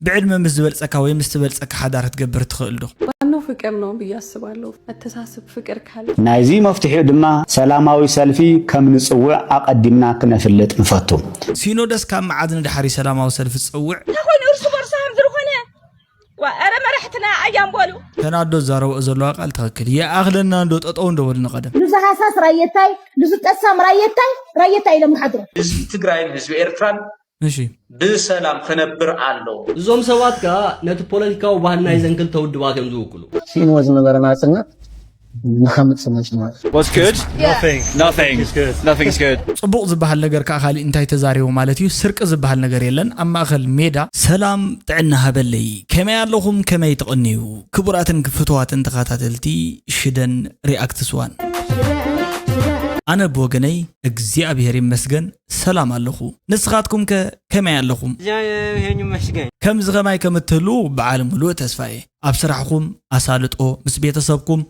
ብዕድመ ምስ ዝበልጸካ ወይ ምስ ትበልጸካ ሓዳር ክትገብር ትኽእል ዶ? ዋናው ፍቅር ነው ብዬ አስባለሁ። መተሳሰብ፣ ፍቅር ካለ ናይዚ መፍትሒኡ ድማ ሰላማዊ ሰልፊ ከም ንጽውዕ ኣቐዲምና ክነፍልጥ ንፈቱ። ሲኖደስ ካብ መዓዝ ንድሓር እዩ ሰላማዊ ሰልፊ ዝጸውዕ? ተኾይኑ እርሱ በርሱ ሃም ዝርኾነ ዋ፣ ኧረ መራሕትና ኣያም በሉ። ተናዶ ዝዛረብኦ ዘለዋ ቃል ትኽክል። ይኣኽለና እንዶ ጠጠው እንዶ በሉ ንቐደም። ንዚ ሃሳስ ራየታይ፣ ንዚ ጠሳም ራየታይ፣ ራየታይ ኢሎም ይሓድሩ። ህዝቢ ትግራይን ህዝቢ ኤርትራን እሺ ብሰላም ክነብር ኣለዎ። እዞም ሰባት ከኣ ነቲ ፖለቲካዊ ባህልና ይዘን ክልተ ውድባት እዮም ዝውክሉ። ሲኖ ዝነበረ ናጽነት ንኸምጽእ መጺና። What's good? Nothing. Nothing. It's good. Nothing's good. ጽቡቕ ዝበሃል ነገር ከዓ ካሊእ እንታይ ተዛሪቡ ማለት እዩ? ስርቂ ዝበሃል ነገር የለን። ኣብ ማእኸል ሜዳ ሰላም ጥዕና ሃበለይ። ከመይ ኣለኹም? ከመይ ትቕንዩ? ክቡራትን ፍቱዋትን ተኸታተልቲ ሽደን ሪኣክትስ ዋን፣ ኣነ ብወገነይ እግዚኣብሔር ይመስገን ሰላም ኣለኹ። ንስኻትኩም ከ ከመይ ኣለኹም? ይሄን ይመስገን። ከምዚ ከማይ ከም እትህልዉ በዓል ሙሉእ ተስፋ እየ። ኣብ ስራሕኹም ኣሳልጦ፣ ምስ ቤተሰብኩም፣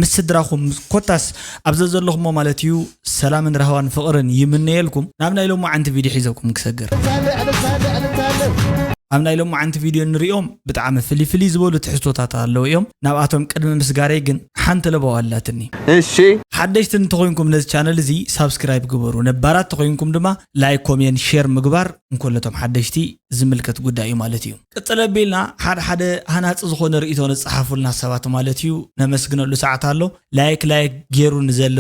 ምስ ስድራኹም፣ ምስ ኮታስ ኣብ ዘዘለኹሞ ማለት እዩ ሰላምን ራህዋን ፍቕርን ይምነየልኩም። ናብ ናይ ሎማዓንቲ ቪድዮ ሒዘኩም ክሰግር። ኣብ ናይ ሎማዓንቲ ቪድዮ ንሪኦም ብጣዕሚ ፍልይ ፍልይ ዝበሉ ትሕዝቶታት ኣለዉ እዮም። ናብኣቶም ቅድሚ ምስጋረይ ግን ሓንቲ ለበዋ ኣላትኒ። እሺ ሓደሽቲ እንተኾይንኩም ነዚ ቻነል እዚ ሳብስክራይብ ግበሩ፣ ነባራት ተኾይንኩም ድማ ላይክ፣ ኮሜንት፣ ሼር ምግባር እንኮለቶም ሓደሽቲ ዝምልከት ጉዳይ እዩ ማለት እዩ። ቅጽል ኣቢልና ሓደ ሓደ ሃናጺ ዝኾነ ርእይቶ ንጽሓፉልና ሰባት ማለት እዩ ነመስግነሉ ሰዓት ኣሎ። ላይክ ላይክ ገይሩ ንዘሎ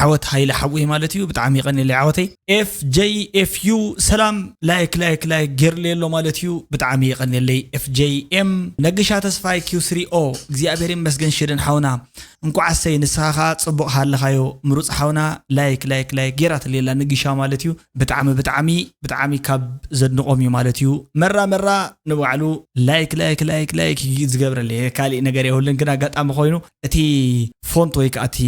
ዓወት ሃይለ ሓወይ ማለት እዩ ብጣዕሚ የቐንየለይ ዓወተይ። ኤፍ ጀይ ኤፍ ዩ ሰላም ላይክ ላይክ ላይክ ገይርለይ ኣሎ ማለት እዩ ብጣዕሚ የቐንየለይ። ኤፍ ጀይ ኤም ነግሻ ተስፋይ ኪው ስሪ ኦ እግዚኣብሔር ይመስገን ሽደን ሓውና እንኳዕ ኣሰይ ንስኻ ኸዓ ጽቡቕ ሃለኻዮ ምሩጽ ሓውና ላይክ ላይክ ላይክ ገይራትለይ ኣላ ንግሻ ማለት እዩ። ብጣዕሚ ብጣዕሚ ብጣዕሚ ካብ ዘድንቖም እዩ ማለት እዩ። መራ መራ ንባዕሉ ላይክ ላይክ ላይክ ላይክ እዩ ዝገብረለይ። ካሊእ ነገር የብሉን ግን ኣጋጣሚ ኮይኑ እቲ ፎንት ወይ ከዓ እቲ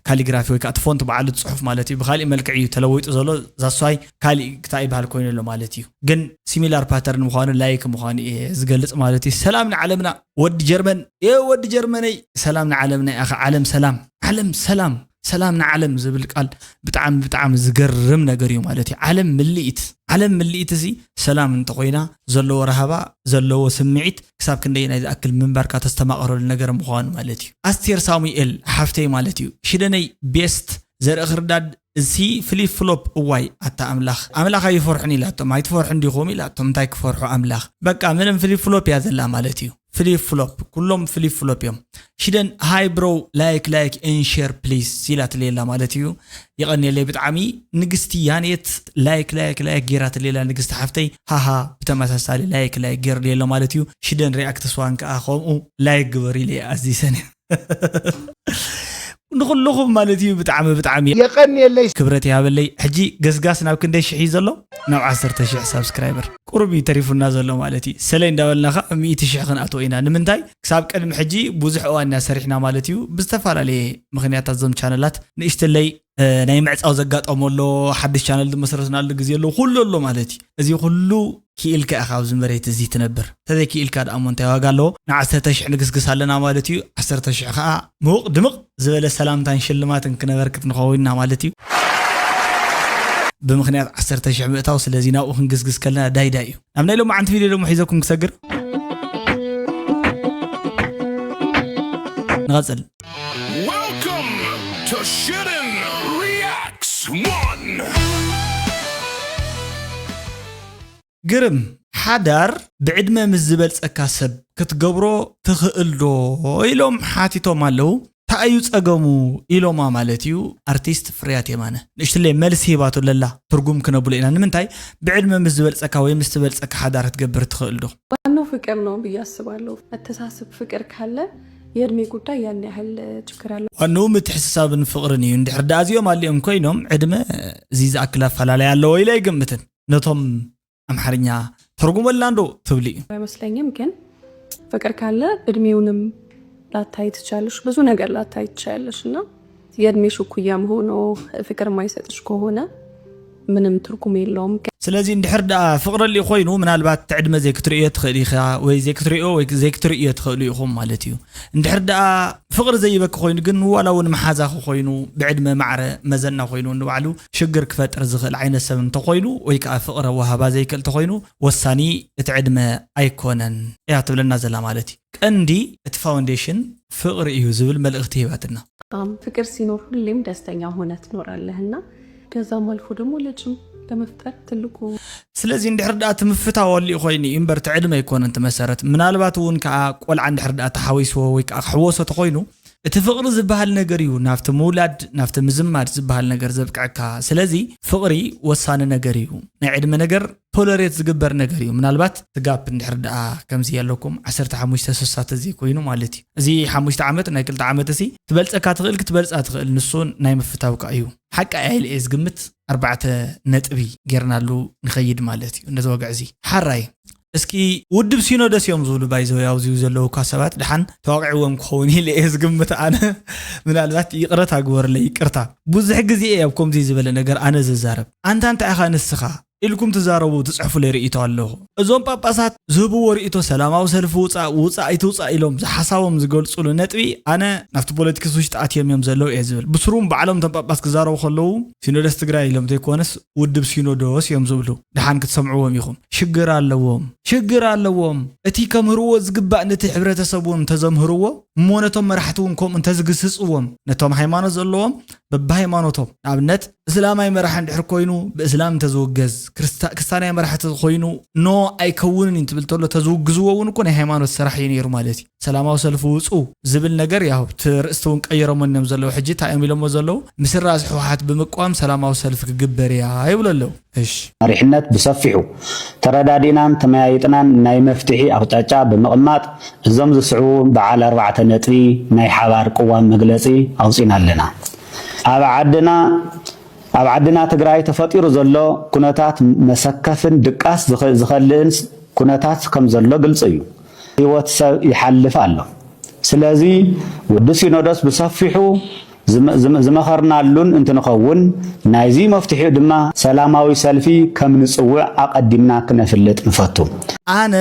ካሊግራፊ ወይ ከዓ እቲ ፎንት በዓሉ እቲ ፅሑፍ ማለት እዩ ብካሊእ መልክዕ እዩ ተለዊጡ ዘሎ። ዛስዋይ ካሊእ ክታ ይበሃል ኮይኑ ኣሎ ማለት እዩ። ግን ሲሚላር ፓተርን ምዃኑ ላይክ ምዃኑ እየ ዝገልፅ ማለት እዩ። ሰላም ንዓለምና ወዲ ጀርመን የ ወዲ ጀርመነይ ሰላም ንዓለምና ኢኻ። ዓለም ሰላም ዓለም ሰላም ሰላም ንዓለም ዝብል ቃል ብጣዕሚ ብጣዕሚ ዝገርም ነገር እዩ ማለት እዩ። ዓለም ምልኢት ዓለም ምልኢት እዚ ሰላም እንተኮይና ዘለዎ ረሃባ ዘለዎ ስምዒት ክሳብ ክንደይ ናይ ዝኣክል ምንባርካ ተስተማቐረሉ ነገር ምዃኑ ማለት እዩ። ኣስቴር ሳሙኤል ሓፍተይ ማለት እዩ ሽደነይ ቤስት ዘርኢ ክርዳድ እዚ ፍሊፕ ፍሎፕ እዋይ ኣታ ኣምላኽ ኣምላኽ ኣይፈርሑን ኢላቶም ኣይትፈርሑ እንዲኹም ኢላቶም እንታይ ክፈርሑ ኣምላኽ በቃ ምንም ፍሊፕ ፍሎፕ እያ ዘላ ማለት እዩ። ፍሊፕ ፍሎፕ ኩሎም ፍሊፕ ፍሎፕ እዮም። ሽደን ሃይ ብሮ ላይክ ላይክ ኤን ሼር ፕሊስ ኢላትለይ ኣላ ማለት እዩ። የቐንየለይ ብጣዕሚ ንግስቲ ያኔት ላይክ ላይክ ላይክ ጌራትለይ ኣላ ንግስቲ ሓፍተይ ሃሃ ብተመሳሳሊ ላይክ ላይክ ጌርለይ ኣሎ ማለት እዩ። ሽደን ሪኣክት ስዋን ከዓ ከምኡ ላይክ ግበር ኢለ ኣዚሰን ንኩልኹም ማለት እዩ ብጣዕሚ ብጣዕሚ የቐንየለይ። ክብረት ይሃበለይ። ሕጂ ገስጋስ ናብ ክንደይ ሽሕ እዩ ዘሎ? ናብ ዓሰርተ ሽሕ ሳብስክራይበር ቁሩብ እዩ ተሪፉና ዘሎ ማለት እዩ። ሰለይ እንዳበልና ከዓ ሚእቲ ሽሕ ክንኣትዎ ኢና። ንምንታይ ክሳብ ቅድሚ ሕጂ ብዙሕ እዋን ኢና ሰሪሕና ማለት እዩ። ብዝተፈላለየ ምክንያታት እዞም ቻነላት ንእሽትለይ ናይ ምዕፃው ዘጋጠሞ ኣሎ፣ ሓድሽ ቻነል ዝመስረትናሉ ግዜ ኣሎ፣ ኩሉ ኣሎ ማለት እዩ። እዚ ኩሉ ክኢልካ ኢኻ ኣብዚ መሬት እዚ ትነብር። ተዘይክኢልካ ደኣ እሞ እንታይ ዋጋ ኣለዎ? ንዓሰርተ ሽሕ ንግስግስ ኣለና ማለት እዩ። ዓሰርተ ሽሕ ከዓ ምውቕ ድምቕ ዝበለ ሰላምታን ሽልማትን ክነበርክት ንኸውን ኢና ማለት እዩ። ብምኽንያት ዓሰርተ ሽሕ ምእታው ስለዚ ናብኡ ክንግስግስ ከለና ዳይዳይ እዩ። ናብ ናይ ሎማዓንቲ ቪድዮ ደሞ ሒዘኩም ክሰግር። ንቐጽል። Welcome to Shitten Reacts One! ግርም ሓዳር ብዕድመ ምስ ዝበልጸካ ሰብ ክትገብሮ ትኽእል ዶ ኢሎም ሓቲቶም ኣለዉ። ታእዩ ጸገሙ ኢሎማ ማለት እዩ ኣርቲስት ፍርያት የማነ ንእሽትለይ መልሲ ሂባቱ ለላ ትርጉም ክነብሎ ኢና ንምንታይ ብዕድመ ምስ ዝበልጸካ ወይ ምስ ዝበልጸካ ሓዳር ክትገብር ትኽእል ዶ ዋናው ፍቅር ነው ብዬ አስባለሁ። መተሳሰብ ፍቅር ካለ የእድሜ ጉዳይ ያን ያህል ችግር አለው። ዋንኡ ምትሕስሳብን ፍቕርን እዩ እንድሕር ደኣ እዚኦም ኣሊኦም ኮይኖም ዕድመ እዚ ዝኣክል ኣፈላለይ ኣለዎ ኢለ ኣይገምትን ነቶም ኣምሓርኛ ተርጉመልና እንዶ ትብሊ እዩ። አይመስለኝም ግን ፍቅር ካለ እድሜውንም ላታይ ትቻለሽ ብዙ ነገር ላታይ ትቻለሽ እና የእድሜሽ እኩያም ሆኖ ፍቅር የማይሰጥሽ ከሆነ ምንም ትርጉም የለውም። ስለዚ እንድሕር ደኣ ፍቕሪ ኣልኡ ኮይኑ፣ ምናልባት እቲ ዕድመ ዘይክትርእዮ ትኽእል ኢኻ፣ ወይ ዘይክትርእዮ ወይ ዘይክትርእዮ ትኽእሉ ኢኹም ማለት እዩ። እንድሕር ደኣ ፍቕሪ ዘይበኪ ኮይኑ ግን፣ ዋላ እውን መሓዛኺ ኮይኑ፣ ብዕድመ ማዕረ መዘና ኮይኑ ንባዕሉ ሽግር ክፈጥር ዝኽእል ዓይነት ሰብ እንተኾይኑ፣ ወይ ከዓ ፍቕሪ ኣወሃባ ዘይክእል እንተኾይኑ፣ ወሳኒ እቲ ዕድመ ኣይኮነን እያ ትብለና ዘላ ማለት እዩ። ቀንዲ እቲ ፋውንዴሽን ፍቕሪ እዩ ዝብል መልእኽቲ ሂባትና። ፍቅር ሲኖር ሁሌም ደስተኛ ሆነ ትኖራለህና ከዛም አልፎ ደግሞ ልጅም ለመፍጠር ትልቁ ስለዚ እንድሕር ደኣ እቲ ምፍታው ኣልኡ ኮይኑ እዩ እምበር፣ እቲ ዕድመ ኣይኮነን እቲ መሰረት። ምናልባት እውን ከዓ ቆልዓ እንድሕር ደኣ ተሓዊስዎ ወይ ከዓ ክሕወሶ ተኾይኑ፣ እቲ ፍቕሪ ዝበሃል ነገር እዩ ናብቲ ምውላድ፣ ናብቲ ምዝማድ ዝበሃል ነገር ዘብቅዐካ። ስለዚ ፍቕሪ ወሳኒ ነገር እዩ። ናይ ዕድመ ነገር ቶለሬት ዝግበር ነገር እዩ። ምናልባት እቲ ጋፕ እንድሕር ደኣ ከምዚ ኣለኩም ዓሰርተ ሓሙሽተ ስሳ ተዘይኮይኑ ማለት እዩ። እዚ ሓሙሽተ ዓመት ናይ ክልተ ዓመት እሲ ትበልፀካ ትኽእል፣ ክትበልፃ ትኽእል፣ ንሱ ናይ ምፍታው ከዓ እዩ። ሓቂ ኣየ ኢለ እየ ዝግምት። ኣርባዕተ ነጥቢ ጌርናሉ ንኸይድ ማለት እዩ ነዚ ወግዒ እዚ። ሓራይ እስኪ ውድብ ሲኖዶስ እዮም ዝብሉ ባይዘው ኣብዚ ዘለዉ እኳ ሰባት ደሓን ተዋቂዕዎም ክኸውን ኢለ እየ ዝግምት ኣነ። ምናልባት ይቕረታ ግበርለይ፣ ይቅርታ። ብዙሕ ግዜ እየ ኣብ ከምዚ ዝበለ ነገር ኣነ ዝዛረብ። ኣንታ እንታይ ኢኻ ንስኻ ኢልኩም ትዛረቡ ትጽሕፉለይ ርእይቶ ኣለኹ። እዞም ጳጳሳት ዝህብዎ ርእይቶ ሰላማዊ ሰልፊ ውጻእ ውጻእ ኣይትውጻእ ኢሎም ዝሓሳቦም ዝገልጹሉ ነጥቢ ኣነ ናብቲ ፖለቲክስ ውሽጢ ኣትዮም እዮም ዘለዉ እየ ዝብል። ብስሩም ባዕሎም እቶም ጳጳስ ክዛረቡ ከለዉ ሲኖዶስ ትግራይ ኢሎም ዘይኮነስ ውድብ ሲኖዶስ እዮም ዝብሉ። ደሓን ክትሰምዕዎም ኢኹም። ሽግር ኣለዎም፣ ሽግር ኣለዎም። እቲ ከምህርዎ ዝግባእ ነቲ ሕብረተሰብ እውን እንተዘምህርዎ እሞ ነቶም መራሕቲ እውን ከምኡ እንተዝግስጽዎም፣ ነቶም ሃይማኖት ዘለዎም በብሃይማኖቶም፣ ንኣብነት እስላማይ መራሒ እንድሕር ኮይኑ ብእስላም እንተዝውገዝ፣ ክርስታ- ክስታናይ መራሒ እንተዝኮይኑ ኖ ኣይከውንን እዩ እንትብል ተሎ ተዝውግዝዎ እውን እኮ ናይ ሃይማኖት ስራሕ እዩ ነይሩ ማለት እዩ። ሰላማዊ ሰልፊ ውፁ ዝብል ነገር ያው እቲ ርእስቲ እውን ቀይሮሞ እዮም ዘለዉ። ሕጂ እንታይ እዮም ኢሎሞ ዘለዉ? ምስራዝ ህወሓት ብምቋም ሰላማዊ ሰልፊ ክግበር እያ ይብሉ ኣለዉ። እሺ መሪሕነት ብሰፊሑ ተረዳዲእናን ተመያይጥናን ናይ መፍትሒ ኣቕጫጫ ብምቕማጥ እዞም ዝስዕቡ በዓል ኣርባዕተ ነጥቢ ናይ ሓባር ቅዋም መግለፂ ኣውፂና ኣለና። ኣብ ዓድና ኣብ ዓድና ትግራይ ተፈጢሩ ዘሎ ኩነታት መሰከፍን ድቃስ ዝኸ- ዝኸልእን ኩነታት ከም ዘሎ ግልፂ እዩ። ህይወት ሰብ ይሓልፍ ኣሎ። ስለዚ ውድብ ሲኖዶስ ብሰፊሑ ዝመ- ዝመ- ዝመኸርናሉን እንትንኸውን ናይዚ መፍትሒኡ ድማ ሰላማዊ ሰልፊ ከም ንፅውዕ ኣቐዲምና ክነፍልጥ ንፈቱ። ኣነ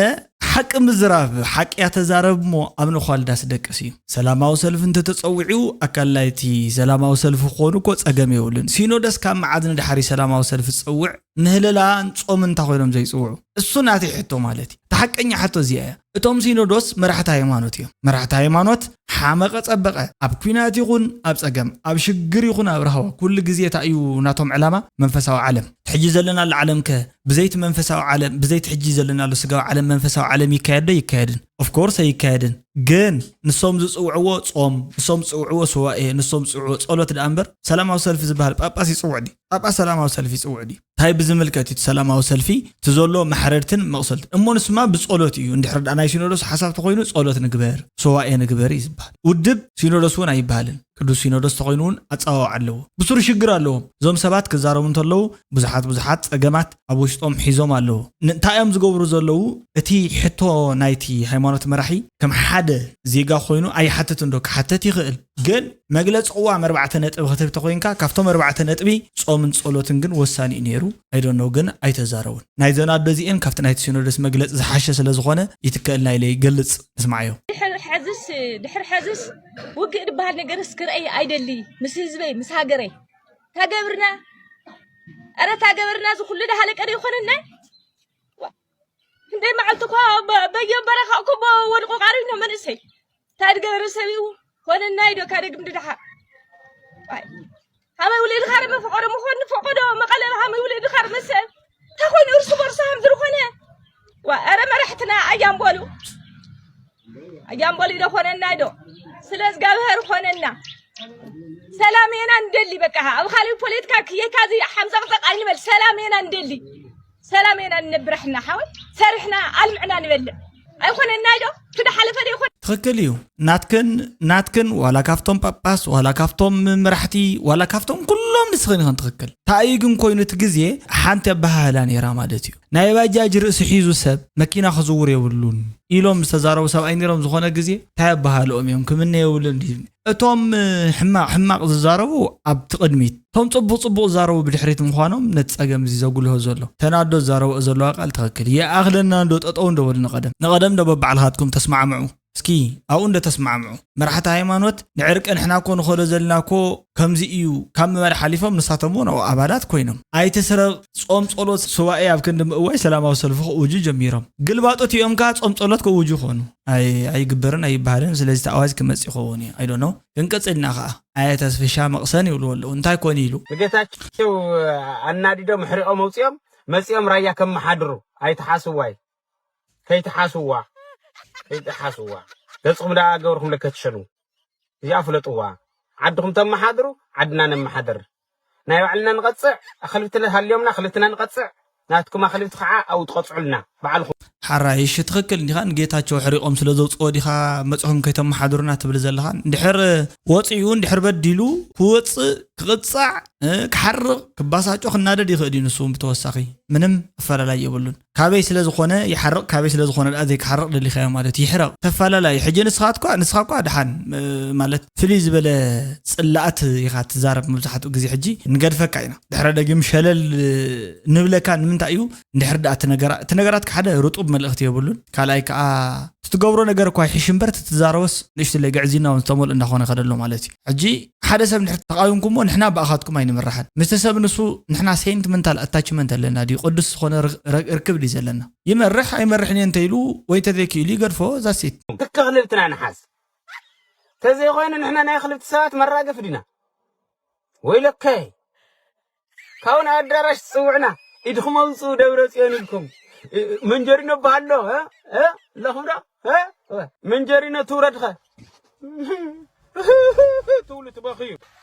ሓቂ ምዝራብ ሓቂ እያ ተዛረብ እሞ ኣብ ነዃልዳስ ደቅስ እዩ። ሰላማዊ ሰልፊ እንተተፀዊዑ ኣካል ናይቲ ሰላማዊ ሰልፊ ክኾኑ እኮ ፀገም የብሉን። ሲኖደስ ካብ መዓዝ ንድሓር እዩ ሰላማዊ ሰልፊ ዝፅውዕ? ምህለላን ፆምን እንታይ ኮይኖም ዘይፅውዑ? እሱ ናተይ ሕቶ ማለት እዩ። እቲ ሓቀኛ ሕቶ እዚኣ እያ። እቶም ሲኖዶስ መራሕቲ ሃይማኖት እዮም። መራሕቲ ሃይማኖት ሓመቐ ፀበቐ ኣብ ኲናት ይኹን ኣብ ፀገም ኣብ ሽግር ይኹን ኣብ ራህዋ ኩሉ ግዜ እንታይ እዩ ናቶም ዕላማ? መንፈሳዊ ዓለም። ሕጂ ዘለናሉ ዓለም ከ ብዘይቲ መንፈሳዊ ዓለም ብዘይቲ ሕጂ ዘለናሉ ስጋዊ ዓለም መንፈሳዊ ዓለም ይካየድ ዶ ይካየድን? Of course ኣይካየድን። ግን ንሶም ዝፅውዕዎ ፆም፣ ንሶም ዝፅውዕዎ ስዋኤ፣ ንሶም ዝፅውዕዎ ፀሎት ደኣ እምበር ሰላማዊ ሰልፊ ዝበሃል ጳጳስ ይፅውዕ ድዩ? ጳጳስ ሰላማዊ ሰልፊ ይፅውዕ ድዩ? እንታይ ብዝምልከት እዩ እቲ ሰላማዊ ሰልፊ? እቲ ዘሎ ማሕረድትን መቕሰልትን እሞ ንስማ ብፀሎት እዩ። እንድሕር ደኣ ናይ ሲኖዶስ ሓሳብ ተኮይኑ ፀሎት ንግበር፣ ስዋኤ ንግበር እዩ ዝበሃል። ውድብ ሲኖዶስ እውን ኣይበሃልን። ቅዱስ ሲኖዶስ ተኮይኑ እውን ኣፀዋውዓ ኣለዎ። ብስሩ ሽግር ኣለዎም። እዞም ሰባት ክዛረቡ እንተለዉ ብዙሓት ብዙሓት ፀገማት ኣብ ውሽጦም ሒዞም ኣለዉ። እንታይ እዮም ዝገብሩ ዘለዉ? እቲ ሕቶ ናይቲ ሃይማኖት መራሒ ከም ሓደ ዜጋ ኮይኑ ኣይሓትትን ዶ? ክሓተት ይኽእል። ግን መግለፂ ቅዋም ኣርባዕተ ነጥቢ ክትህብ ተኮይንካ ካብቶም ኣርባዕተ ነጥቢ ፆምን ፀሎትን ግን ወሳኒ እዩ ነይሩ። I don't know ግን ኣይተዛረቡን። ናይዘን ኣዶ እዚኤን ካብቲ ናይቲ ሲኖዶስ መግለፂ ዝሓሸ ስለዝኾነ ይትከኣልና ኢለ ይገልፅ። ንስማዓዮ። ድሕር ሐዝስ ድሕር ሐዝስ ውግእ ዝበሃል ነገርስ ክርእይ ኣይደሊ ምስ ህዝበይ ምስ ሃገረይ ታገብርና ኧረ ታገብርና እዚ ኩሉ ዳሃለቀ ዶ ይኾነና ክንደይ መዓልቲ እኳ በየበረኻ እኮ ወድቁ ቃሪኖ መንእሰይ እንታይ ድገበረ ሰብ እዩ ኾነና ኢዶ ካደግም ድድሓር ሃመይ ውልድ ኻር መፈቆዶ መኾን ፈቆዶ መቐለብ ሃመይ ውልድ ኻር መሰብ ተኾይኑ እርሱ በርሱ ሃም ዝርኾነ ዋ ኧረ መራሕትና ኣያም በሉ ኣያም በሉ ኢዶ ኾነና ኢዶ ስለ እግዚኣብሔር ኾነና ሰላም ኢና እንደሊ በቃ ኣብ ካልእ ፖለቲካ ክየካ እዚ ሓምዘቕዘቕ ኣይንበል ሰላም ኢና እንደሊ ሰላም ኢና ንነብር ሕና ሓወይ ሰሪሕና ኣልምዕና ንበልዕ ኣይኾነና ኢዶ ትደሓለፈ ዶ ይኾን ትኽክል እዩ። ናትክን ናትክን ዋላ ካብቶም ጳጳስ ዋላ ካብቶም መራሕቲ ዋላ ካብቶም ኩሎም ንስኽን ኢኽን ትኽክል። እንታይ እዩ ግን ኮይኑ እቲ ግዜ ሓንቲ ኣበሃህላ ነይራ ማለት እዩ። ናይ ባጃጅ ርእሲ ሒዙ ሰብ መኪና ክዝውር የብሉን ኢሎም ዝተዛረቡ ሰብኣይ ነይሮም። ዝኾነ ግዜ እንታይ ኣበሃልኦም እዮም ክምነ የብሉን ድዩ? እቶም ሕማቕ ሕማቕ ዝዛረቡ ኣብቲ ቅድሚት፣ እቶም ጽቡቕ ጽቡቕ ዝዛረቡ ብድሕሪት ምዃኖም ነቲ ጸገም እዚ ዘጉልሆ ዘሎ። ተናዶ ዝዛረብኦ ዘለዋ ቃል ትኽክል ይኣኽለና እንዶ ጠጠው እንዶ በሉ ንቐደም ንቐደም እንዶ በባዕልኻትኩም ተስማዕምዑ። እስኪ ኣብኡ እንዶ ተስማዕምዑ። መራሕቲ ሃይማኖት ንዕርቂ ንሕና እኮ ንኸዶ ዘለና እኮ ከምዚ እዩ ካብ ምባል ሓሊፎም ንሳቶም እውን ኣብኡ ኣባላት ኮይኖም ኣይትስረቕ ጾም ጸሎት ሱባኤ ኣብ ክንዲ ምእዋይ ሰላማዊ ሰልፊ ክእውጁ ጀሚሮም። ግልባጦት እዮም ከኣ ጾም ጸሎት ክእውጁ ይኾኑ። ኣይ ኣይግበርን ኣይበሃልን። ስለዚ እቲ ኣዋጅ ክመጽእ ይኸውን እዩ። I don't know። ክንቅጽል ኢና ከኣ። ኣየ ተስፍሻ መቕሰን ይብልዎ ኣለዉ። እንታይ ኮን ኢሉ? ንጌታቸው ኣናዲዶም ሕሪቖም ኣውጺኦም መጺኦም ራያ ከመሓድሩ ኣይትሓስዋይ። ከይትሓስዋ ከይትሓስዋ ገጽኹም ደኣ ገብርኩም ለከትሸኑ እዚኣ ፍለጥዋ። ዓድኹም ተመሓድሩ ዓድና ነመሓድር። ናይ ባዕልና ንቐጽዕ ኣኸልብቲ ሃልዮምና ክልትና ንቐጽዕ ናትኩም ኣኸልብቲ ከዓ ኣብኡ ትቐጽዑልና ባዕልኹም። ሓራይ እሺ ትኽክል እንዲኻ ንጌታቸው ሕሪቖም ስለ ዘውፅኦ ዲኻ መፅኹም ከይተመሓድሩና ትብል ዘለኻ? እንድሕር ወፂኡ እንድሕር በዲሉ ክወፅእ ክቕፃዕ ክሓርቕ ክባሳጮ ክናደድ ይኽእል እዩ። ንሱ እውን ብተወሳኺ ምንም ኣፈላላይ የብሉን። ካበይ ስለ ዝኾነ ይሓርቕ ካበይ ስለ ዝኾነ ደኣ ዘይክሓርቕ ደሊኻዮ ማለት እዩ። ይሕረቕ ተፈላለዩ ሕጂ ንስኻ እኳ ንስኻ እኳ ደሓን ማለት ፍልይ ዝበለ ፅላኣት ኢኻ ትዛረብ። መብዛሕትኡ ግዜ ሕጂ ንገድፈካ ኢና ድሕረ ደጊም ሸለል ንብለካ ንምንታይ እዩ? እንድሕር ደኣ እቲ ነገራትካ ሓደ ርጡብ መልእኽቲ የብሉን። ካልኣይ ከዓ ትትገብሮ ነገር እኳ ይሕሽ እምበር ትትዛረቦስ ንእሽትለይ ግዕዝይና እውን ዝተመልኦ እንዳኾነ ከደሎ ማለት እዩ። ሕጂ ሓደ ሰብ እንድሕር ተቃዊምኩሞ ንሕና ብኣኻትኩም ኣይንምራሕን ምስቲ ሰብ ንሱ ንሕና ሴንትመንታል ኣታችመንት ኣለና ድዩ ቅዱስ ዝኾነ ርክብ ድዩ ዘለና? ይመርሕ ኣይመርሕን እየ እንተኢሉ ወይ ተዘይክኢሉ ይገድፎ። ዛሲት ትከኽልብትና ንሓዝ ተዘይኮይኑ ንሕና ናይ ክልብቲ ሰባት መራገፍ ዲና? ወይለከይ ካብኡ ናይ ኣዳራሽ ትፅውዕና ኢድኹም ኣውፅኡ ደብረ ፅዮን ኢልኩም መንጀሪኖ በሃሎ ኣለኹም ዶ? መንጀሪኖ ትውረድኸ ትብሉ ትበኽዩ።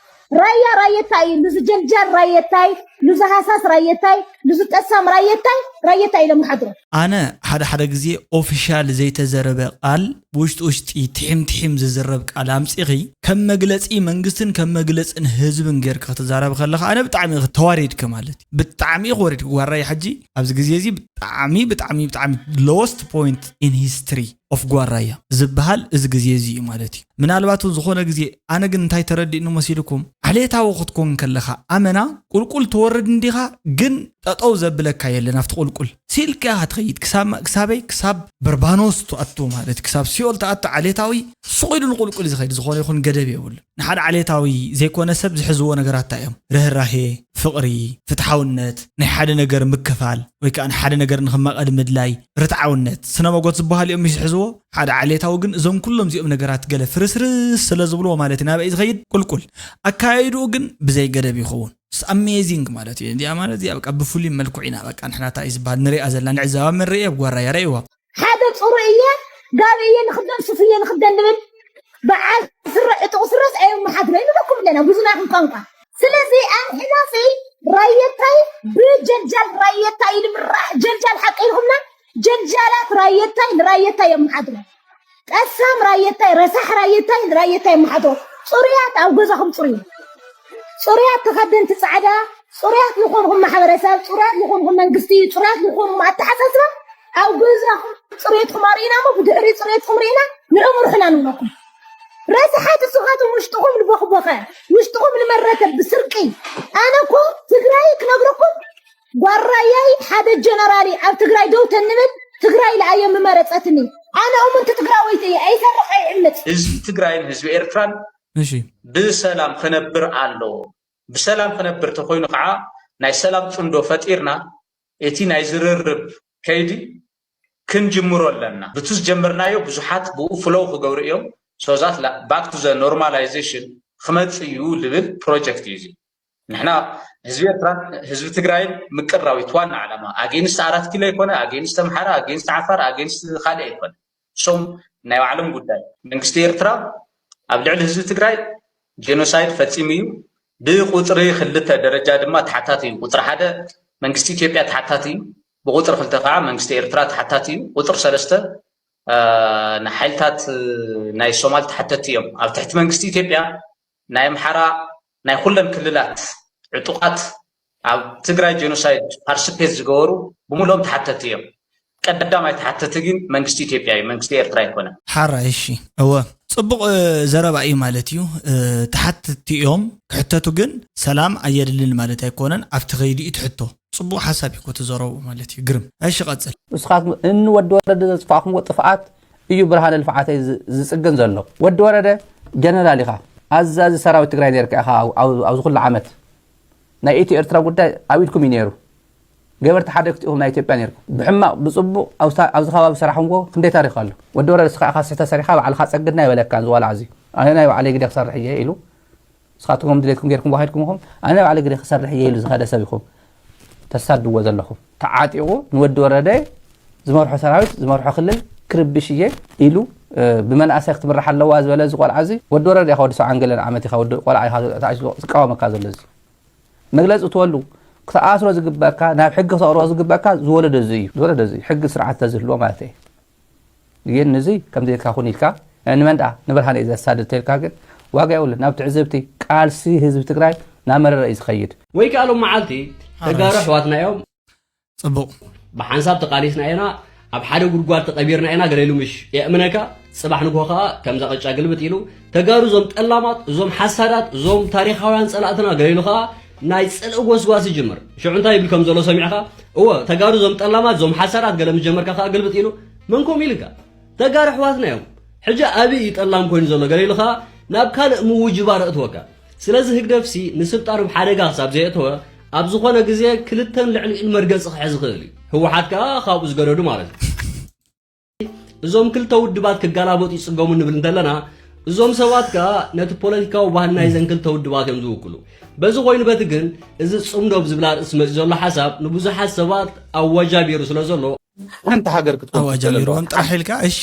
ራያ ራየታይ እዩ ንዝጀልጃል ራየታይ ንዝሃሳስ ራየታይ ንዝጠሳም ራየታይ ራየታይ ኢሎም ይሓድሩ። ኣነ ሓደ ሓደ ግዜ ኦፊሻል ዘይተዘረበ ቃል ውሽጢ ውሽጢ ትሒም ትሒም ዝዝረብ ቃል ኣምፂኺ ከም መግለፂ መንግስትን ከም መግለፅን ህዝብን ጌርኪ ክትዛረቢ ከለኻ ኣነ ብጣዕሚ ኢኺ ተዋሪድኪ ማለት እዩ። ብጣዕሚ ኢኺ ወሪድኪ ጓራይ። ሕጂ ኣብዚ ግዜ እዚ ብጣዕሚ ብጣዕሚ ብጣዕሚ lowest point in history of ጓራያ ዝበሃል እዚ ግዜ እዚ እዩ ማለት እዩ። ምናልባት እውን ዝኾነ ግዜ ኣነ ግን እንታይ ተረዲእኒ መሲልኩም ዓሌታዊ ክትኮን ከለኻ ኣመና ቁልቁል ትወርድ እንዲኻ ግን ጠጠው ዘብለካ የለን ኣብቲ ቁልቁል ሲልካ ኢኻ ትኸይድ ክሳብ ማእ- ክሳበይ ክሳብ በርባኖስ ትኣቱ ማለት ክሳብ ሲኦል ትኣቱ ዓሌታዊ ስቕ ኢሉ ንቁልቁል እዩ ዝኸይድ ዝኾነ ይኹን ገደብ የብሉ። ንሓደ ዓሌታዊ ዘይኮነ ሰብ ዝሕዝዎ ነገራት እንታይ እዮም? ርህራሄ፣ ፍቕሪ፣ ፍትሓውነት፣ ናይ ሓደ ነገር ምክፋል ወይ ከዓ ንሓደ ነገር ንኽማቐል ምድላይ፣ ርትዓውነት፣ ስነ መጎት ዝበሃሉ እዮም ምሽ ዝሕዝዎ። ሓደ ዓሌታዊ ግን እዞም ኩሎም እዚኦም ነገራት ገለ ፍርስርስ ስለ ዝብልዎ ማለት እዩ ናበይ ዝኸይድ ቁልቁል። ኣካያይድኡ ግን ብዘይ ገደብ ይኸውን። ኣሜዚንግ ማለት እዩ። እዚኣ ማለት እዚኣ በቃ ብፍሉይ መልክዑ ኢና በቃ ንሕና እንታይ እዩ ዝበሃል ንሪኣ ዘለና ንዕዘባ መን ርእየ ኣብ ጓራ እያ ረእይዋ። ሓደ ፅሩይ እየ ጋቢ እየ ንክደን ሱፍ እየ ንክደን ንብል በዓል ስረ ዕጡቕ ስረስ ኣየመሓድሮ ንበኩም ኣለና ብዙና ይኹን ቋንቋ። ስለዚ ኣንሕና ሲ ራየታይ ብጀልጃል ራየታይ ንምራሕ ጀልጃል ሓቂ ኢልኩምና ጀልጃላት ራየታይ ንራየታይ የመሓድሮ። ጠሳም ራየታይ ረሳሕ ራየታይ ራየታይ ማሕዶ ፅሩያት ኣብ ገዛኹም ፅሩይ ፅሩያት ተኸደንቲ ፃዕዳ ፅሩያት ዝኾንኹም ማሕበረሰብ ፅሩያት ዝኾንኹም መንግስቲ ፅሩያት ዝኾንኹም ኣተሓሳስባ ኣብ ገዛኹም ፅሬትኩም ኣርእና ሞ ብድሕሪ ፅሬትኩም ርኢና ንዕኡ ምርሑና ንብለኩም። ረሳሓት እሱኻትኩም ውሽጥኹም ልቦኽቦኸ ውሽጥኹም ልመረተ ብስርቂ ኣነ እኮ ትግራይ ክነግረኩም ጓራያይ ሓደ ጀነራል ኣብ ትግራይ ደው ተንብል ትግራይ ለኣየ ምመረፀትኒ ኣነ እሙንቲ ትግራወይቲ እየ ኣይሰርሕ ኣይዕምፅ። ህዝቢ ትግራይን ህዝቢ ኤርትራን እሺ ብሰላም ክነብር ኣለዎ። ብሰላም ክነብር ተኮይኑ ከዓ ናይ ሰላም ፅምዶ ፈጢርና እቲ ናይ ዝርርብ ከይዲ ክንጅምሮ ኣለና። ብቱ ዝጀመርናዮ ብዙሓት ብኡ ፍለው ክገብሩ እዮም። So that back to the normalization ክመፅእ እዩ ልብል ፕሮጀክት እዩ እዚ። ንሕና ህዝቢ ኤርትራን ህዝቢ ትግራይን ምቅራዊት ዋና ዓላማ ኣጌንስት ኣራት ኪሎ ኣይኮነ ኣጌንስት ኣምሓራ ኣጌንስት ዓፋር ኣጌንስት ካልእ ኣይኮነ። እሶም ናይ ባዕሎም ጉዳይ መንግስቲ ኤርትራ ኣብ ልዕሊ ህዝቢ ትግራይ ጄኖሳይድ ፈፂሙ እዩ። ብቁፅሪ ክልተ ደረጃ ድማ ተሓታቲ እዩ። ቁፅሪ ሓደ መንግስቲ ኢትዮጵያ ተሓታቲ እዩ። ብቁፅሪ ክልተ ከዓ መንግስቲ ኤርትራ ተሓታቲ እዩ። ቁፅሪ ሰለስተ ንሓይልታት ናይ ሶማል ተሓተቲ እዮም። ኣብ ትሕቲ መንግስቲ ኢትዮጵያ ናይ ኣምሓራ ናይ ኩለን ክልላት ዕጡቓት ኣብ ትግራይ ጀኖሳይድ ፓርቲስፔት ዝገበሩ ብምልኦም ተሓተቲ እዮም። ቀዳማይ ተሓተቲ ግን መንግስቲ ኢትዮጵያ እዩ፣ መንግስቲ ኤርትራ ኣይኮነን። ሓራይ፣ እሺ፣ እወ፣ ጽቡቕ ዘረባ እዩ ማለት እዩ። ተሓተቲ እዮም ክሕተቱ፣ ግን ሰላም ኣየድልን ማለት ኣይኮነን። ኣብቲ ከይዲ እዩ ትሕቶ። ጽቡቕ ሓሳብ እዩ እኮ ትዘረቡ ማለት እዩ። ግርም፣ እሺ፣ ቀጽል። ንስኻትኩም እኒ ወዲ ወረደ ዘጥፋእኩምዎ ጥፍኣት እዩ ብርሃነ ልፍዓተይ ዝጽግን ዘሎ። ወዲ ወረደ ጀነራል ኢኻ፣ ኣዛዚ ሰራዊት ትግራይ ነርካ ኢኻ። ኣብዚ ኩሉ ዓመት ናይ ኢትዮ ኤርትራ ጉዳይ ኣብ ኢድኩም እዩ ነይሩ። ገበርቲ ሓደግቲ ኢኹም ናይ ኢትዮጵያ ነርኩም። ብሕማቕ ብጽቡቕ ኣብዚ ከባቢ ሰራሕኩምዎ ክንደይ ታሪኽ ኣሎ። ወዲ ወረደ፣ ንስኻ ኢኻ ስሕተት ሰሪሕካ፣ ባዕልኻ ጸግድና ኣይበለካን ዝዋላ እዚ። ኣነ ናይ ባዕለይ ግደ ክሰርሕ እየ ኢሉ፣ ንስኻትኩም ድሌትኩም ጌርኩም ጓሂድኩም ኢኹም። ኣነ ባዕለይ ግደ ክሰርሕ እየ ኢሉ ዝኸደ ሰብ ኢኹም ተሳድዎ ዘለኹም። ተዓጢቑ ንወዲ ወረደ ዝመርሖ ሰራዊት ዝመርሖ ክልል ክርብሽ እየ ኢሉ፣ ብመንእሰይ ክትምራሕ ኣለዋ ዝበለ እዚ ቆልዓ እዚ። ወዲ ወረደ ኢኻ፣ ወዲ ሰብዓን ገለን ዓመት ኢኻ፣ ወዲ ቆልዓ ኢኻ ተዓጢቑ ዝቃወመካ ዘሎ። እዚ መግለጺ እትወሉ ክትኣስሮ ዝግበእካ፣ ናብ ሕጊ ክተቕርቦ ዝግበእካ ዝወለዶ እዚ እዩ። ዝወለዶ እዚ እዩ። ሕጊ ስርዓት ተዝህልዎ ማለት እዩ። ግን ንዚ ከም ዘይካ ኩን ኢልካ፣ ንመን ደኣ ንብርሃነ እዩ ዘሳድድ ተልካ፣ ግን ዋጋ የብሉን። ናብ ትዕዝብቲ ቃልሲ ህዝቢ ትግራይ ናመረረ እዩ ዝኸይድ። ወይ ከኣ ሎም መዓልቲ ተጋሩ ኣራሽ። ኣሕዋትና እዮም። ጽቡቕ። ብሓንሳብ ተቃሊስና ኢና፣ ኣብ ሓደ ጉድጓድ ተቐቢርና ኢና፣ ገለ ኢሉ ምሽ የእምነካ፣ ጽባሕ ንግሆ ከኣ ከምዛ ቅጫ ግልብጥ ኢሉ፣ ተጋሩ እዞም ጠላማት፣ እዞም ሓሳዳት፣ እዞም ታሪኻውያን ጸላእትና፣ ገለ ኢሉ ከኣ ናይ ጽልኢ ጎስጓስ ይጅምር። ሽዑ እንታይ ይብል ከም ዘሎ ሰሚዕኻ? እወ፣ ተጋሩ እዞም ጠላማት፣ እዞም ሓሳዳት፣ ገለ ምስ ጀመርካ ከኣ ግልብጥ ኢሉ፣ መን ከምኡ ኢልካ? ተጋሩ ኣሕዋትና እዮም። ሕጂ ኣበይ እዩ ጠላም ኮይኑ ዘሎ? ገለ ኢሉ ከኣ ናብ ካልእ ምውጅባር ኣእትወካ። ስለዚ ህግደፍሲ ንስልጣኑ ብሓደጋ ክሳብ ዘየእተወ፣ ኣብ ዝኾነ ግዜ ክልተን ልዕሊኡን መርገጺ ክሕዝ ይኽእል እዩ። ህወሓት ከኣ ካብኡ ዝገደዱ ማለት እዩ። እዞም ክልተ ውድባት ክገላበጡ ይጽገሙ ንብል እንተለና፣ እዞም ሰባት ከኣ ነቲ ፖለቲካዊ ባህሊ ናይዘን ክልተ ውድባት እዮም ዝውክሉ። በዚ ኮይኑ በቲ ግን፣ እዚ ጽምዶ ብዝብል ኣርእስቲ መጺኡ ዘሎ ሓሳብ ንብዙሓት ሰባት ኣወጃቢሩ ስለ ዘሎ፣ ሓንቲ ሃገር ክትኮን ኣዋጃቢሮም ትኽእል ጥራሕ ኢልካ፣ እሺ፣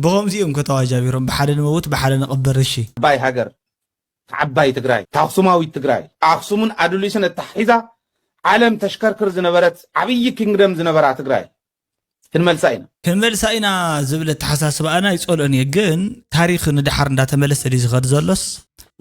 ብኸምዚ እዮም ከተዋጃቢሮም፣ ብሓደ ንመውት፣ ብሓደ ንቕበር፣ እሺ። ዓባይ ሃገር፣ ዓባይ ትግራይ፣ ኣኽሱማዊት ትግራይ፣ ኣኽሱምን ኣዱሊስን ኣታሒዛ ዓለም ተሽከርክር ዝነበረት ዓብዪ ኪንግደም ዝነበራ ትግራይ ክንመልሳ ኢና። ክንመልሳ ኢና ዝብል ኣተሓሳስባ ኣነ ኣይጸልኦን እየ፣ ግን ታሪኽ ንደሓር እንዳተመለሰ ድዩ ዝኸድ ዘሎስ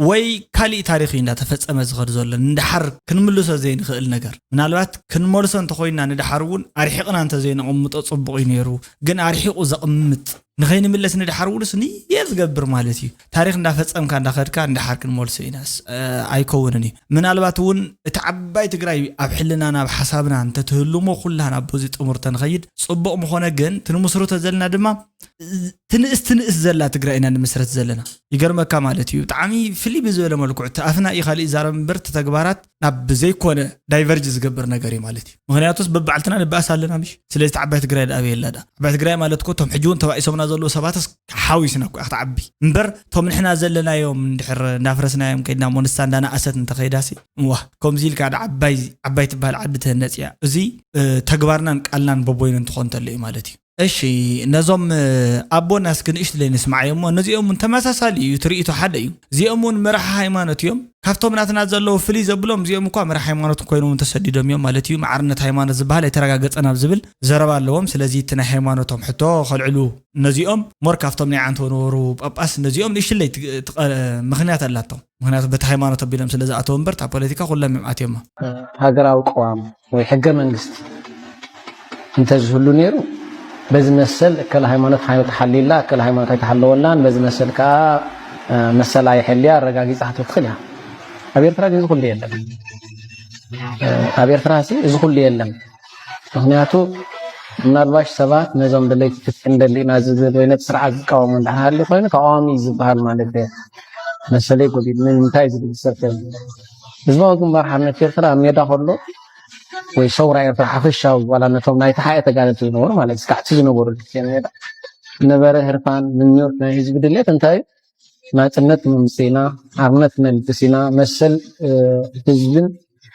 ወይ ካሊእ ታሪኽ እዩ እንዳተፈጸመ ዝኸድ ዘሎ? ንደሓር ክንምልሶ ዘይንኽእል ነገር፣ ምናልባት ክንመልሶ እንተኾይንና ንደሓር እውን ኣርሒቕና እንተዘይነቐምጦ ጽቡቕ እዩ ነይሩ። ግን ኣርሒቑ ዘቕምጥ ንኸይንምለስ ንደሓር ውሉስ ንየ ዝገብር ማለት እዩ። ታሪኽ እንዳፈጸምካ እንዳኸድካ ንደሓር ክንመልሶ ኢናስ፣ እ፣ ኣይከውንን እዩ። ምናልባት እውን እቲ ዓባይ ትግራይ ኣብ ሕልናና ኣብ ሓሳብና እንተትህልሞ ኩላህና በዚ ጥሙር ተንኸይድ ጽቡቕ ምኾነ። ግን እቲ ንምስርቶ ዘለና ድማ ትንእስ ትንእስ ዘላ ትግራይ ኢና ንምስረት ዘለና። ይገርመካ ማለት እዩ። ብጣዕሚ ፍልይ ብዝበለ መልክዑ እቲ ኣፍና እዩ ካልእ ይዛረብ እምበር እቲ ተግባራት ናብ ዘይኮነ ዳይቨርጅ ዝገብር ነገር እዩ ማለት እዩ። ምኽንያቱስ በባዕልትና ንበኣስ ኣለና ምሽ? ስለዚ እቲ ዓባይ ትግራይ ደኣ ኣበይ ኣላ ደኣ? ዓባይ ትግራይ ማለት እኮ እቶም ሕጂ እውን ተባኢሶምና ዘለዉ ሰባትስ ሓዊስና እኮ እያ ክትዓቢ እምበር፣ እቶም ንሕና ዘለናዮም እንድሕር እንዳፍረስናዮም ከይድና እሞ ንሳ እንዳነኣሰት እንተኸይዳሲ፣ እዋ፣ ከምዚ ኢልካ ደኣ ዓባይ፣ ዓባይ ትበሃል ዓዲ ትህነጽ እያ። እዚ፣ እ፣ ተግባርናን ቃልናን በቦይኑ እንትኾን እንተሎ እዩ ማለት እዩ። እሺ፣ ነዞም፣ እ፣ ኣቦና እስኪ ንእሽትለይ ንስማዓዮ እሞ፣ ነዚኦም እውን ተመሳሳሊ እዩ፣ ትርኢቱ ሓደ እዩ። እዚኦም እውን መራሒ ሃይማኖት እዮም። ካብቶም ናትና ዘለዉ ፍልይ ዘብሎም፣ እዚኦም እኳ መራሒ ሃይማኖት ኮይኖም ተሰዲዶም እዮም ማለት እዩ። ማዕርነት ሃይማኖት ዝበሃል ኣይተረጋገጸን ኣብ ዝብል ዘረባ ኣለዎም። ስለዚ እቲ ናይ ሃይማኖቶም ሕቶ ከልዕሉ፣ ነዚኦም ሞር ካብቶም ናይ ዓንተው ነበሩ ጳጳስ፣ ነዚኦም ንእሽትለይ ትግ-፣ ትቐ-፣ ምኽንያት ኣላቶም። ምኽንያቱ በቲ ሃይማኖት ኣቢሎም ስለ ዝኣተው እምበር፣ እታ ፖለቲካ ኩሎም እዮም ኣትዮማ። ሃገራዊ ቅዋም ወይ ሕገ መንግስቲ እንተዝህሉ ነይሩ፣ በዚ መሰል እከለ ሃይማኖት ሃይማኖት ተሓልዩላ፣ እከለ ሃይማኖት ኣይተሓለወላን፣ በዚ መሰል ከኣ፣ እ፣ መሰላ ይሕልያ ኣረጋጊጻ ክትብል ትኽእል እያ። ኣብ ኤርትራ ግን እዚ ኩሉ የለን። እ፣ ኣብ ኤርትራ ሲ እዚ ኩሉ የለን። ምኽንያቱ ምናልባሽ ሰባት ነዞም ደለይቲ ፍትሒ ንደሊ ኢና ዝብል ወይ ነቲ ስርዓት ዝቃወሙ እንድሕር ሃልዩ ኮይኑ ተቃዋሚ እዩ ዝበሃል ማለት እዩ። መሰለይ ጎዲሉ ንምንታይ ዝብል ሰብ ከ ህዝባዊ ግንባር ሓርነት ኤርትራ ኣብ ሜዳ ከሎ ወይ ሰውራ ኤርትራ ሓፈሻዊ ዋላ ነቶም ናይ ተሓኤ ተጋደልቲ ዝነበሩ ማለት እዩ፣ ስካሕቲ ዝነበሩ ሜዳ ነበረ ህርፋን ምኞት ናይ ህዝቢ ድሌት እንታይ እዩ? ናጽነት ክነምጽእ ኢና፣ ሓርነት ክነልግስ ኢና፣ መሰል፣ እ፣ ህዝብን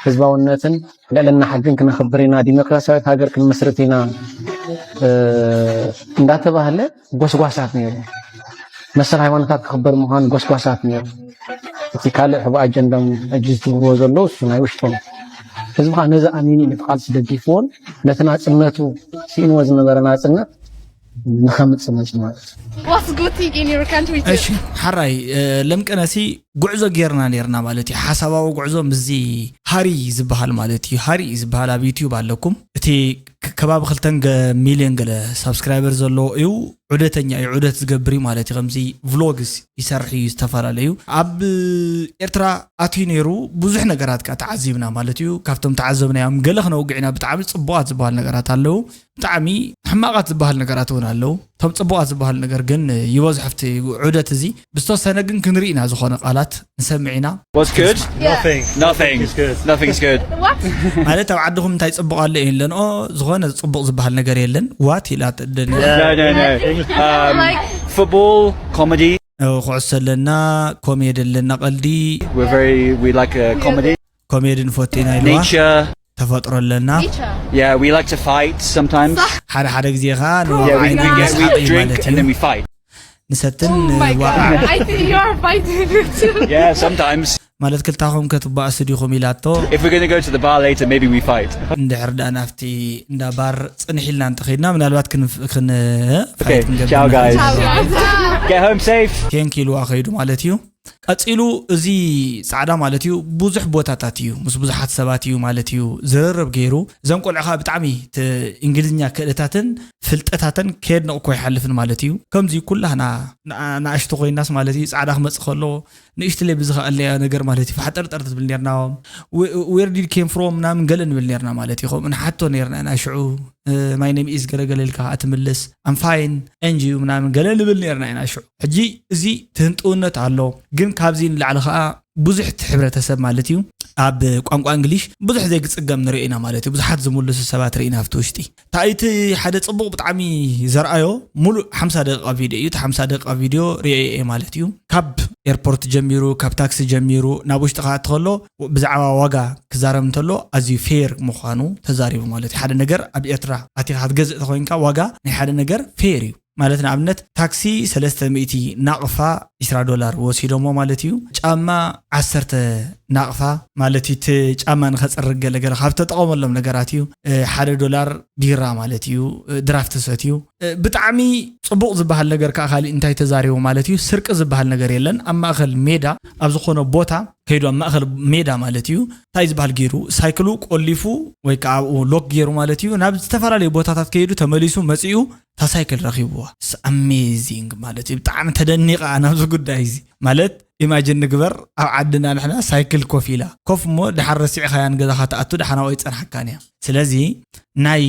ህዝባውነትን ልዕልና ሕግን ክነኽብር ኢና፣ ዲሞክራሲያዊት ሃገር ክንምስርት ኢና፣ እ፣ እንዳተባህለ ጎስጓሳት ነይሩ። መሰል ሃይማኖታት ክኽበር ምዃኑ ጎስጓሳት ነይሩ። እቲ ካልእ ሕቡእ ኣጀንዳም ሕጂ ዝትግብርዎ ዘለዉ እሱ ናይ ውሽጦም። ህዝቢ ኸዓ ነዚ ኣሚኑ እዩ ነቲ ቃልሲ ደጊፍዎን ነቲ ናጽነቱ ስኢንዎ ዝነበረ ናጽነት ንኸምፅእ መፂ ማለት እዩ። What's good thing in your country too? እሺ፣ ሓራይ ለምቀነሲ ጉዕዞ ጌርና ነርና ማለት እዩ። ሓሳባዊ ጉዕዞ ምስዚ ሃሪ ዝበሃል ማለት እዩ። ሃሪ ዝበሃል ኣብ ዩቲዩብ ኣለኩም። እቲ ከባቢ ክልተን ሚልዮን ገለ ሳብስክራይበር ዘለዎ እዩ። ዑደተኛ እዩ፣ ዑደት ዝገብር እዩ ማለት እዩ። ከምዚ ቭሎግስ ይሰርሕ እዩ ዝተፈላለዩ። ኣብ ኤርትራ ኣትዩ ነይሩ፣ ብዙሕ ነገራት ከዓ ተዓዚብና ማለት እዩ። ካብቶም ተዓዘብናዮም ገለ ክነውግዕ ኢና። ብጣዕሚ ፅቡቃት ዝበሃል ነገራት ኣለዉ፣ ብጣዕሚ ሕማቃት ዝበሃል ነገራት እውን ኣለዉ። እቶም ፅቡቃት ዝበሃል ነገር ግን ይበዝሑ ኣብቲ ዑደት እዚ። ብዝተወሰነ ግን ክንርኢ ኢና፣ ዝኾነ ቃላት ንሰምዕ ኢና። What's good? Yeah. Nothing. Nothing's good. What? ማለት ኣብ ዓድኹም እንታይ ፅቡቅ ኣሎ የለንኦ፣ ዝኾነ ፅቡቅ ዝበሃል ነገር የለን። ዋት ኢላ ትደን No, no, no. Um, Like- football, comedy. ኩዕሶ ኣለና፣ ኮሜዲ ኣለና፣ ቀልዲ We're very, we like uh, comedy. ኮሜዲ ንፈቱ ኢና ኢልዋ። Nature. ተፈጥሮ ኣለና። Nature. Yeah, we like to fight sometimes. ሓደ ሓደ ግዜ ከዓ Yeah, we, we, ንወዓይና yeah, we መስሓቂ drink ማለት and እዩ። Then we fight. ንሰትን Oh my ወዓ god. I think you are fighting me too. Yeah, sometimes. ማለት ክልታኹም ከትባእሱ ዲኹም ኢላቶ። If we're gonna go to the bar later, maybe we fight. እንድሕር ደኣ ናብቲ እንዳ ባር ፅንሕ ኢልና እንተኸይድና ምናልባት ክን- ክን- Okay, ፋይት ክንገብር ciao, ንኽእል guys. ኢና። Ciao, guys. Get home safe. ቴንክ ኢልዋ ከይዱ ማለት እዩ። ቀፂሉ እዚ ፃዕዳ ማለት እዩ ብዙሕ ቦታታት እዩ፣ ምስ ብዙሓት ሰባት እዩ ማለት እዩ ዝርርብ ገይሩ። እዞም ቆልዑ ከዓ ብጣዕሚ እቲ እንግሊዝኛ ክእለታትን ፍልጠታትን ከየድነቕኩ ኣይሓልፍን ማለት እዩ። ከምዚ ኩላህና ንኣ- ንኣሽቱ ኮይናስ ማለት እዩ ፃዕዳ ክመፅእ ከሎ ንእሽትለይ ብዝኸኣልናዮ ነገር ማለት እዩ ፋሕጠርጠር ትብል ነርና። Where did came from ምናምን ገለ ንብል ነርና ማለት እዩ። ከምኡ ንሓቶ ነርና ኢና ሽዑ። My name is ገለገለ ኢልካ ከዓ ትምልስ። I'm fine and you ምናምን ገለ ንብል ነርና ኢና ሽዑ። ሕጂ እዚ ትህንጥውነት ኣሎ፣ ግን ካብዚ ንላዕሊ ከዓ ብዙሕ እቲ ሕብረተሰብ ማለት እዩ ኣብ ቋንቋ እንግሊሽ ብዙሕ ዘይክፅገም ንርኢ ኢና ማለት እዩ። ብዙሓት ዝምልሱ ሰባት ርኢና ኣብቲ ውሽጢ። እንታይ እቲ ሓደ ፅቡቅ ብጣዕሚ ዘርኣዮ፣ ሙሉእ ሓምሳ ደቂቃ ቪድዮ እዩ። እቲ ሓምሳ ደቂቃ ቪድዮ ርኤ እየ ማለት እዩ። ካብ ኤርፖርት ጀሚሩ፣ ካብ ታክሲ ጀሚሩ ናብ ውሽጢ ክኣቲ ከሎ ብዛዕባ ዋጋ ክዛረብ እንተሎ ኣዝዩ ፌር ምዃኑ ተዛሪቡ ማለት እዩ። ሓደ ነገር ኣብ ኤርትራ ኣቲኻ ክትገዝእ ተኮይንካ ዋጋ ናይ ሓደ ነገር ፌር እዩ ማለት፣ ንኣብነት ታክሲ ሰለስተ ሚእቲ ናቕፋ ዒስራ ዶላር ወሲዶሞ ማለት እዩ። ጫማ ዓሰርተ ናቕፋ ማለት እዩ። እቲ ጫማ ንኸፅርግ ገለገለ ካብ ተጠቐመሎም ነገራት እዩ። እ፣ ሓደ ዶላር ቢራ ማለት እዩ። እ፣ ድራፍት ሰትዩ። እ፣ ብጣዕሚ ፅቡቕ ዝበሃል ነገር ከዓ ካሊእ እንታይ ተዛሪቡ ማለት እዩ። ስርቂ ዝበሃል ነገር የለን። ኣብ ማእኸል ሜዳ ኣብ ዝኾነ ቦታ ከይዱ ኣብ ማእኸል ሜዳ ማለት እዩ እንታይ ዝበሃል ገይሩ ሳይክሉ ቆሊፉ ወይ ከዓ ኣብኡ ሎክ ገይሩ ማለት እዩ። ናብ ዝተፈላለዩ ቦታታት ከይዱ ተመሊሱ መፂኡ እታ ሳይክል ረኺብዋ። ኣሜዚንግ ማለት እዩ። ብጣዕሚ ተደኒቐ ናብዚ ጉዳይ እዚ ማለት ኢማጅን ንግበር፣ ኣብ ዓድና ንሕና ሳይክል ኮፍ ኢላ ኮፍ እሞ ድሓር ረሲዕኻያን ገዛኻ ትኣቱ ድሓና ወይ ፀንሓካን እያ። ስለዚ ናይ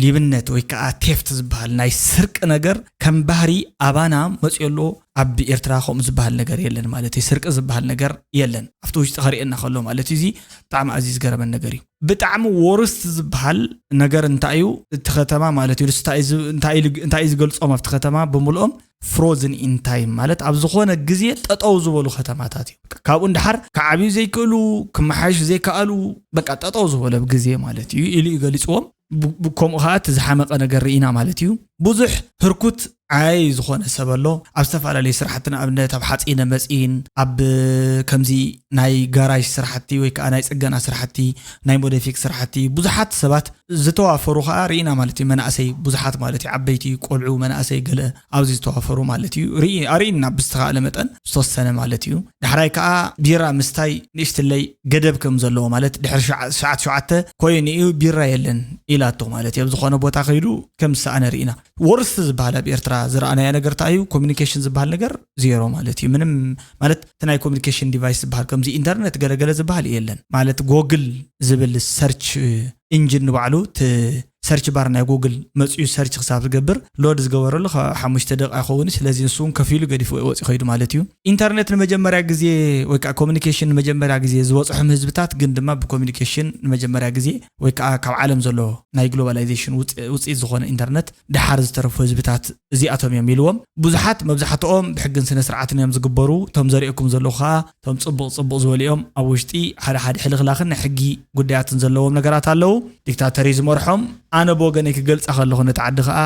ሊብነት ወይ ከዓ ቴፍት ዝበሃል ናይ ስርቂ ነገር ከም ባህሪ ኣባና መፅዮ ኣሎ። ኣብ ኤርትራ ከምኡ ዝበሃል ነገር የለን ማለት እዩ። ስርቂ ዝበሃል ነገር የለን ኣብቲ ውሽጢ ከርእየና ከሎ ማለት እዩ። እዚ ብጣዕሚ ኣዝዩ ዝገረመን ነገር እዩ። ብጣዕሚ ወርስት ዝበሃል ነገር እንታይ እዩ? እቲ ከተማ ማለት እዩ። ንሱ እንታይ እዩ ዝ- እንታይ እዩ እንታይ እዩ ዝገልፆም ኣብቲ ከተማ ብምልኦም ፍሮዝን ኢን ታይም ማለት ኣብ ዝኾነ ግዜ ጠጠው ዝበሉ ከተማታት እዩ። ካብኡ ንድሓር ክዓብዩ ዘይክእሉ ክመሓሹ ዘይከኣሉ በቃ ጠጠው ዝበለ ግዜ ማለት እዩ ኢሉ እዩ ገሊፅዎም። ብ- ብ- ከምኡ ከዓ እቲ ዝሓመቐ ነገር ርኢና ማለት እዩ። ብዙሕ ህርኩት ዓይ ዝኾነ ሰብ ኣሎ ኣብ ዝተፈላለዩ ስራሕቲ፣ ንኣብነት ኣብ ሓፂነ መፂን፣ ኣብ ከምዚ ናይ ጋራዥ ስራሕቲ ወይ ከዓ ናይ ፅገና ስራሕቲ፣ ናይ ሞደፊክ ስራሕቲ ብዙሓት ሰባት ዝተዋፈሩ ከዓ ርኢና ማለት እዩ። መናእሰይ ብዙሓት ማለት እዩ፣ ዓበይቲ ቆልዑ መናእሰይ ገለ ኣብዚ ዝተዋፈሩ ማለት እዩ። ርኢ ኣርእና ብዝተኻእለ መጠን ዝተወሰነ ማለት እዩ። ዳሕራይ ከዓ ቢራ ምስታይ ንእሽትለይ ገደብ ከም ዘለዎ ማለት ድሕሪ ሸዓ- ሰዓት ሸውዓተ ኮይኑ እዩ ቢራ የለን ኢላቶ ማለት እዩ። ኣብ ዝኾነ ቦታ ከይዱ ከም ዝሰኣነ ርኢና። ወርስት ዝበሃል ኣብ ኤርትራ ዝረኣናዮ ነገር እንታይ እዩ? ኮሚኒኬሽን ዝበሃል ነገር ዜሮ ማለት እዩ። ምንም ማለት እቲ ናይ ኮሚኒኬሽን ዲቫይስ ዝበሃል ከምዚ ኢንተርነት ገለገለ ዝበሃል የለን ማለት ጎግል ዝብል ሰርች ኢንጂን ንባዕሉ እቲ ሰርች ባር ናይ ጉግል መፅኡ ሰርች ክሳብ ዝገብር ሎድ ዝገበረሉ ካብ ሓሙሽተ ደቂቃ ይኸውን። ስለዚ ንሱ እውን ከፊሉ ገዲፉ ወፂ ከይዱ ማለት እዩ። ኢንተርኔት ንመጀመርያ ግዜ ወይ ከዓ ኮሚኒኬሽን ንመጀመርያ ግዜ ዝበፅሖም ህዝብታት ግን ድማ ብኮሚኒኬሽን ንመጀመርያ ግዜ ወይ ከዓ ካብ ዓለም ዘሎ ናይ ግሎባላይዜሽን ውፅኢት ዝኾነ ኢንተርኔት ደሓር ዝተረፉ ህዝብታት እዚኣቶም እዮም ኢልዎም። ብዙሓት መብዛሕትኦም ብሕግን ስነ ስርዓትን እዮም ዝግበሩ። እቶም ዘርእየኩም ዘለኹ ከዓ እቶም ፅቡቕ ፅቡቕ ዝበሉ እዮም። ኣብ ውሽጢ ሓደ ሓደ ሕልኽላኽን ናይ ሕጊ ጉዳያትን ዘለዎም ነገራት ኣለዉ። ዲክታተር እዩ ዝመርሖም። ኣነ ብወገነይ ክገልፃ ከለኹ ነቲ ዓዲ ከዓ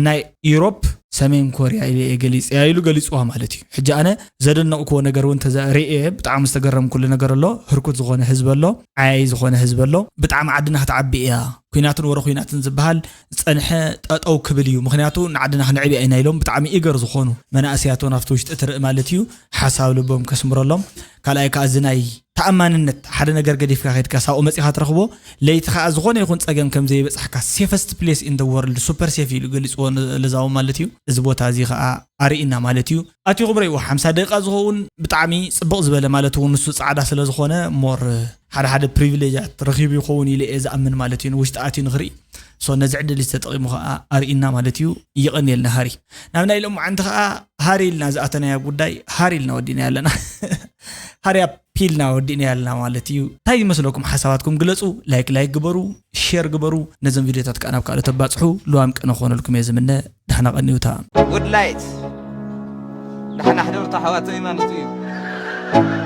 ናይ ኢሮፕ ሰሜን ኮርያ ኢለ እየ ገሊፀያ ኢሉ ገሊፅዋ ማለት እዩ። ሕጂ ኣነ ዘደነቕኩዎ ነገር እውን ተዘ- ርእየ ብጣዕሚ ዝተገረምኩሉ ነገር ኣሎ። ህርኩት ዝኾነ ህዝቢ ኣሎ፣ ዓያይ ዝኾነ ህዝቢ ኣሎ። ብጣዕሚ ዓድና ክትዓቢ እያ፣ ኩናትን ወረ ኩናትን ዝበሃል ዝፀንሐ ጠጠው ክብል እዩ። ምክንያቱ ንዓድና ክንዕብያ ኢና ኢሎም ብጣዕሚ ኢገር ዝኾኑ መናእሰያት እውን ኣብቲ ውሽጢ ትርኢ ማለት እዩ። ሓሳብ ልቦም ከስምረሎም። ካልኣይ ከዓ እዚ ናይ ተኣማንነት፣ ሓደ ነገር ገዲፍካ ከድካ ሳብኡ መፂኻ ትረኽቦ፣ ለይቲ ከዓ ዝኾነ ይኹን ፀገም ከም ዘይበፃሕካ፣ safest place in the world፣ super safe ኢሉ ገሊፅዎ ን- ለዛዎም ማለት እዩ። እዚ ቦታ እዚ ከዓ ኣርእና ማለት እዩ። ኣቲኹም ረእይዎ፣ ሓምሳ ደቂቃ ዝኸውን ብጣዕሚ ፅብቕ ዝበለ ማለት እውን ንሱ ፃዕዳ ስለ ዝኾነ ሞር ሓደ ሓደ ፕሪቪሌጃት ረኺቡ ይኸውን ኢለ እየ ዝኣምን ማለት እዩ። ንውሽጢ ኣትዩ ንኽርኢ። ሶ ነዚ ዕድል እዚ ተጠቒሙ ከዓ ኣርእና ማለት እዩ። ይቐንየልና ሃሪ። ናብ ናይ ሎማዓንቲ ከዓ ሃሪ ኢልና ዝኣተናዮ ጉዳይ ሃሪ ኢልና ወዲእና ኣለና። ሃሪ ኣፕ ኢልና ወዲእና ኣለና ማለት እዩ። እንታይ ይመስለኩም? ሓሳባትኩም ግለፁ። ላይክ ላይክ ግበሩ፣ ሼር ግበሩ። ነዞም ቪድዮታት ከዓ ናብ ካልኦት ተባፅሑ። ልዋም ቅነ ክኾነልኩም እየ ዝምነ። ዳሕና ቀንዩታ። Good light. ደሓን ኣሕደርቱ ኣሕዋተይ ማለት እዩ።